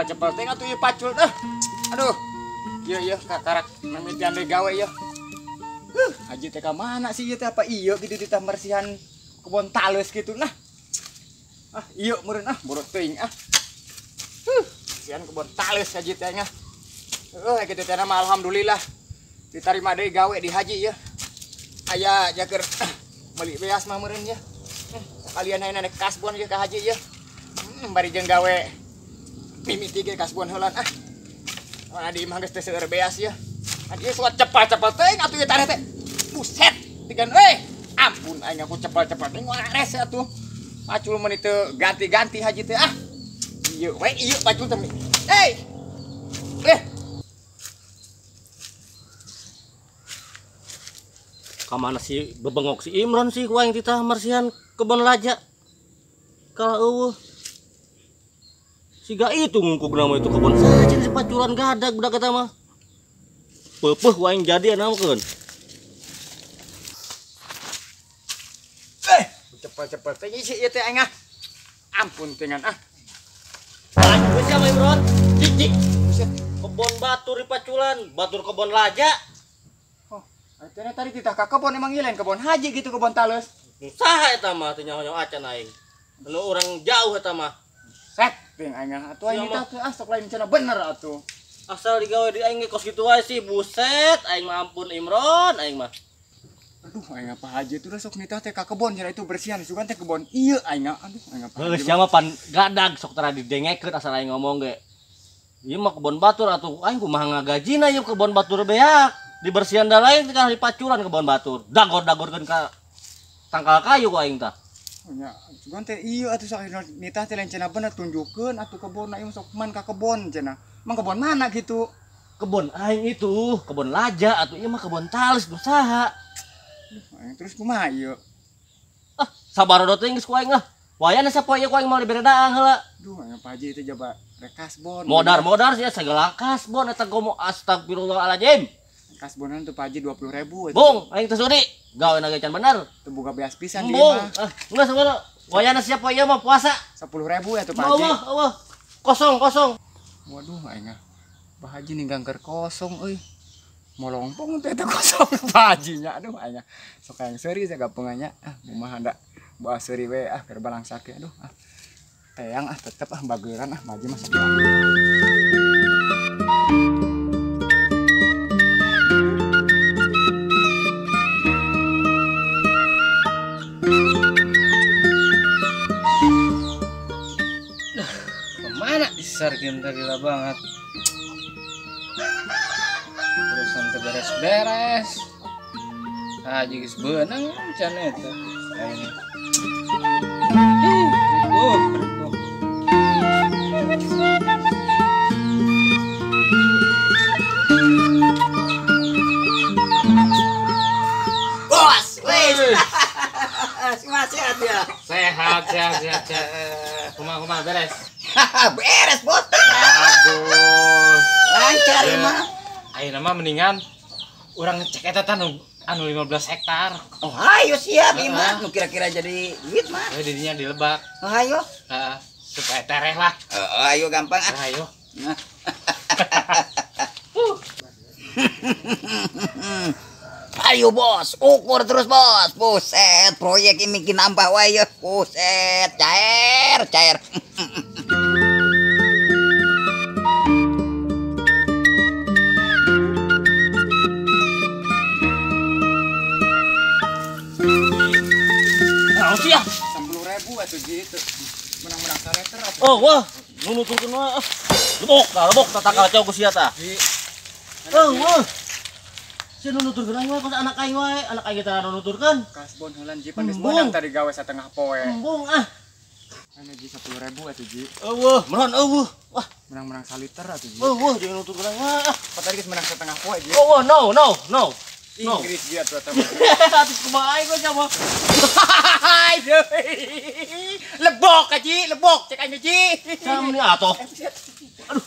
Cepal-cepal teh atuh ieu pacul dah. Aduh. Ieu ieu kakarak mimitian deui gawe ieu. Haji teh ka mana sih ieu teh apa ieu kitu ditambersihan kebon talus kitu nah. Ah ieu meureun ah borot teuing ah. Bersihan kebon talus haji teh nya. Heuh kitu teh mah alhamdulillah ditarima deui gawe di haji ieu. Aya jaker meuli beas mah meureun ieu. Sekalian ayeuna nek kasbon ieu ka haji ieu. Bari jeung gawe mimiti ge kasbon heulan ah. Mana di imah geus teu seueur beas ieu. Ieu suat cepal-cepal teuing atuh ieu tanah teh. Buset, tigan euy. Ampun aing aku cepal-cepal teuing wares atuh. Pacul mun teu ganti-ganti haji teh ah. Ieu we ieu pacul teh. Hei. Eh. Ka mana si bebengok si Imron sih ku aing titah marsihan kebon laja. Kalah eueuh. Siga itu ngungkuk nama itu kebon saja si paculan gadag budak eta mah. Peupeih ku aing jadi anakeun. Eh, cepet-cepet teh isi ieu teh aing ah. Ampun tengan ah. Lanjut sama Imron. Cicik. Buset, kebon batur di paculan, batur kebon laja. Oh, akhirnya tadi kita ka kebon emang ieu lain kebon haji gitu kebon talus. Saha eta mah teu nyaho-nyaho acan aing. Anu urang jauh eta mah. Set ting aing atuh aing teh ah sok lain cenah bener atuh. Asal digawe di aing ge kos kitu wae sih buset aing mah ampun Imron aing mah. Aduh aing apa haji itu sok nitah teh ka kebon cenah itu bersihan sugan teh kebon ieu aing aduh aing apa. Heuh sia mah pan gadag sok tara didengekeun asal aing ngomong ge. Ieu mah kebon batur atuh aing kumaha ngagajina ieu kebon batur beak. Dibersihan da lain teh dipaculan kebon batur. Dagor-dagorkeun ka tangkal kayu ku aing tah. Nya, cuman teh ieu atuh sok nitah teh lain cenah bener tunjukkeun atuh kebon ieu sok man ka kebon cenah. Mang kebon mana gitu? Kebon aing itu, kebon laja atuh ieu mah kebon talis nu saha. Aing terus kumaha ieu? Ah, sabar teh geus ku aing lah. Wayana sapoe ieu ku aing moal dibere daang heula. Duh, aing Pak Haji itu coba rek kasbon. Modar-modar sia segala kasbon eta gomo astagfirullahaladzim. Kasbonan tuh Pak Haji 20.000 eta. Bung, aing teh sudi. Gawe na ge can bener. Teu boga beas pisan di imah. Ah, geus sabar. Wayana siap poe ieu mah puasa. 10.000 ya tuh Pak Haji. Allah, Allah. Kosong, kosong. Waduh aing ah. Pak Haji ninggang keur kosong euy. Molongpong teh eta kosong Pak Haji nya. Aduh aing ah. Sok hayang seuri sagapungan nya. Ah, kumaha da. Boa seuri we ah keur balangsa ke aduh ah. Teang ah tetep ah bageuran ah Pak Haji mah sok. Sargin tadi lah banget. Urusan teu beres-beres. Haji geus beunang can eta. Aing. Ripuh. Bos, wis. Semua sehat ya? Sehat, sehat, sehat, sehat. Kumaha beres? Beres bos. Bagus. Lancar mah. Ayeuna mah mendingan urang ngecek eta tah anu 15 hektar. Oh ayo siap imah nu kira-kira jadi duit mah. Heuh didinya di Lebak. Oh ayo. Heeh, supaya tereh lah. Oh ayo gampang ah. Ayo. Ayo bos, ukur terus bos. Buset, proyek ini bikin nambah wae. Buset, cair, cair. Naon sih ya? 10.000 atuh gitu. Menang-menang sareter atuh. Oh, wah, nu nuturkeun wae. Lebok, tah lebok tah tangkal cau ku sia tah. Oh, wah. Sia nu nuturkeun aing wae kos anak aing wae, anak aing teh nu nuturkeun. Kasbon heulan ji pan geus meunang tadi gawe satengah poe. Embung ah. Anu ji 10.000 atuh ji. Eueuh, meron eueuh. Wah, menang-menang saliter atuh ji. Eueuh, jeung nuturkeun aing wae. Apa tadi geus menang setengah poe ji? Oh, no, no, no. No. Inggris dia tuh eta mah. Atuh kumaha aing kok mah. Lebok aji, lebok cek aing ji. Cam ni atuh. Aduh.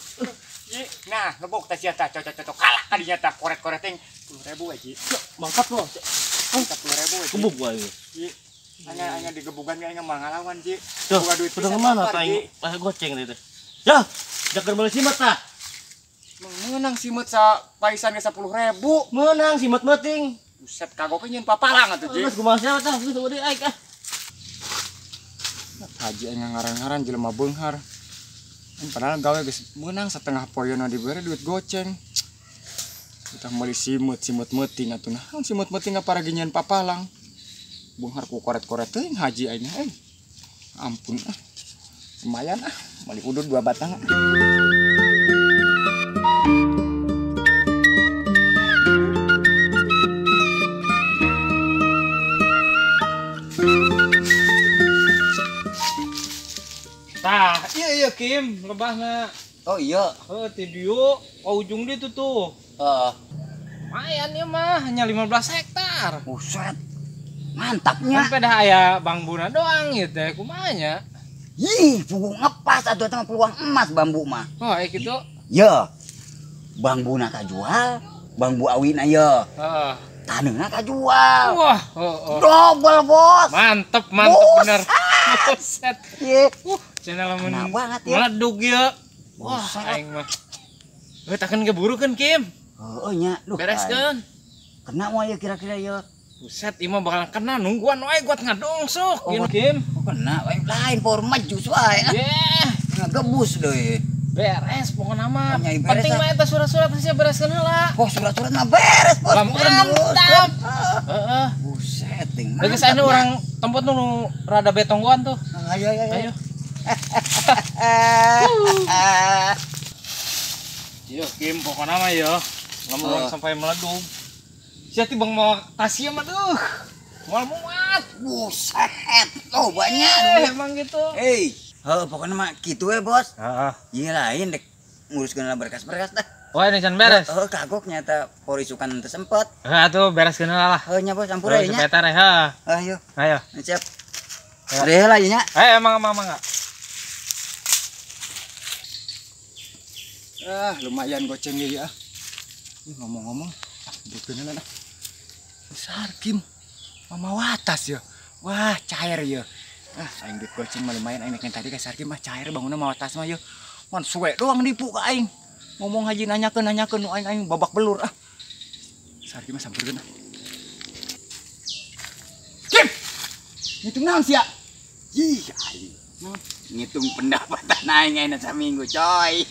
Ji, nah lebok teh sia tah cocok-cocok kalah kadinya tah koret-koret teh 10.000 aji. Mangkat lo. 10.000 aji. Gebuk wae. Ji. Hanya digebukan aing mah ngalawan ji. Boga duit. Udah kemana tah aing? Goceng teh. Ya. Jaker meuli simet tah. Meunang simet sa paisan ge 10.000. Meunang simet meuting. Buset kagok nyeun papalang atuh Ji. Geus kumaha sia tah geus deui aing ah. Haji aing ngaran-ngaran jelema beunghar. Padahal gawe geus meunang setengah poeuna dibere duit goceng. Kita meuli simet, simet meuting atuh naon simet meuting paragi nyeun papalang. Beunghar ku koret-koret teuing haji aing euy. Ampun ah. Lumayan ah, meuli udud 2 batang. Tah, iya Kim, lebahna. Oh iya. Heuh, ti dieu ka ujung ditu tuh. Heeh. Lumayan ieu mah, hanya 15 hektar. Buset. Mantapnya. Kan pedah aya bambuna doang ieu teh, kumaha nya? Ih, punggung ngepas atuh eta mah peluang emas bambu mah. Oh, aya kitu. Ya. Bambuna kajual, bambu awina ye. Heeh. Taneuhna kajual. Wah, heeh. Double, Bos. Mantep, mantep bener. Buset. Ye. Cenah lamun banget ya. Meledug ieu. Wah, aing mah. Heuh, takeun geburukeun, Kim. Heuh nya, duh. Bereskeun. Kena moal ieu kira-kira ieu. Buset, ieu mah bakalan kena nungguan wae kuat ngadongsuk. Oh, Kim. Oh, kena wae lain power maju wae. Ye. Ngagebus deui. Beres pokona mah. Penting mah eta surat-surat sia bereskeun heula. Oh, surat-surat mah beres, Bos. Mantap. Heeh. Buset, ting. Geus aya urang tempat nu rada betonggoan tuh. Ayo ayo ayo. Yo Kim pokona mah yo. Lamun sampai meledug. Sia tibang mawa tas ieu mah duh. Moal muat. Buset, oh banyak emang gitu. Hei, heuh pokona mah kitu we, Bos. Heeh. Ieu lain dek nguruskeun berkas-berkas dah. Oh, ini can beres. Heuh, kagok nyata porisukan teu sempet. Heuh atuh bereskeun heula lah. Heuh nya Bos, ampura nya. Sepetar heuh. Ayo. Ayo. Siap. Ada lah nya. Eh, emang emang enggak. Ah, lumayan goceng ieu ya. Ini ngomong-ngomong, bukeun lah. Besar Kim. Mama watas ya. Wah, cair ya. Ah, aing duit goceng mah lumayan aing nek tadi ka Sarkim mah cair bangunna mawa tas mah ya. Man suwe doang nipu ka aing. Ngomong haji nanyakeun nu aing aing babak belur ah. Sarkim mah sampeurkeun ah. Kim. Ngitung naon sia? Ih, aing. Ngitung pendapatan aing ayeuna saminggu coy.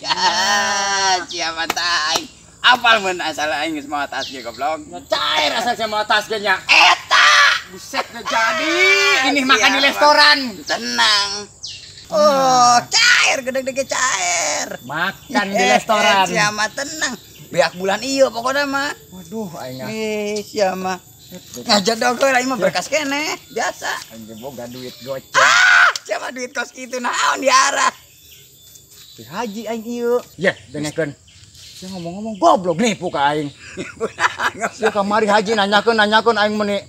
Siapa tah aing. Apal mun asal aing geus mawa tas ge goblok. Cair asal sia mawa tas ge nya. Eta. Buset jadi. Ini makan di restoran. Tenang. Oh, cair gede-gede cair. Makan di restoran. Siapa tenang. Beak bulan ieu pokokna mah. Waduh aing. Eh, siapa? Ngajar dogol aing mah berkas keneh, biasa. Aing boga duit goceng. Ah, siapa duit kos kitu naon diarah. Teu haji aing ieu. Ye, dengekeun. Sia ngomong-ngomong goblok nipu ka aing. Sia kamari haji nanyakeun aing meuni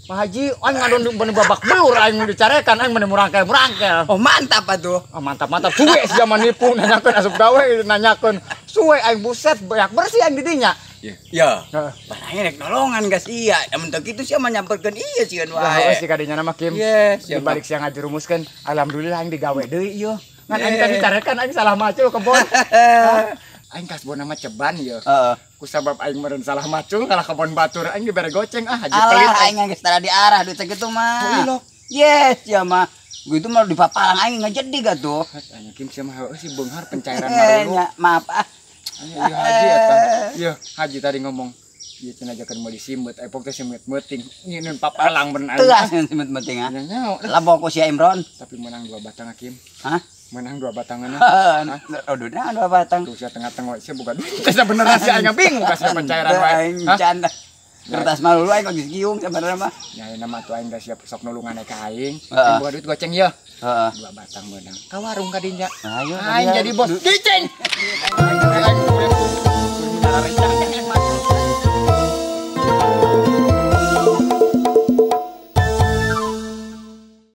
Pak Haji, aing ngadon beuni babak belur aing dicarekan aing meuni murangkel-murangkel. Oh, mantap atuh. Ah, mantap-mantap suwe sia mah nipu nanyakeun asup gawe nanyakeun. Suwe aing buset beak bersih aing di dinya. Ya. Heeh. Barangnya rek nolongan ka sia. Amun teu kitu sia mah nyamperkeun ieu sieun Lah wae. heuh si kadinya mah Kim. Ye, Di balik sia ngajerumuskeun, alhamdulillah aing digawe deui ieu. Ngan aing tadi carekan aing salah macul kebon. Aing kasbon nama ceban ieu. Heeh. Ku sabab aing meureun salah macul kalah kebon batur aing dibere goceng ah haji pelit Alah aing geus tara diarah duit sakitu mah. Ilok. Yes, sia mah. Gitu mah dipapalang aing ngajedig atuh. Aing Kim sia mah heueuh si beunghar pencairan marulu. Nya, maaf ah. Iya haji eta. Iya, haji tadi ngomong. Ieu cenah ajakeun meuli simeut, epok teh simeut meuting. Nginun papalang bener aing. Tegas ngan simeut meuting ah. Nya Labok ku si Imron. Tapi menang 2 batang Kim. Hah? Menang 2 batangan. Oh, duitna 2 batang. Tuh sia tengah-tengah sia boga duit. Teh sabenerna sia aing bingung ka sia pencairan wae. Aing canda. Kertas malu aing kok geus giung sabenerna mah. Nya ayeuna mah tuh aing geus siap sok nulungan ka aing. Aing boga duit goceng yeuh. Heeh. 2 batang menang. Ka warung ka dinya. Ayo aing jadi bos. Giceng. Aing.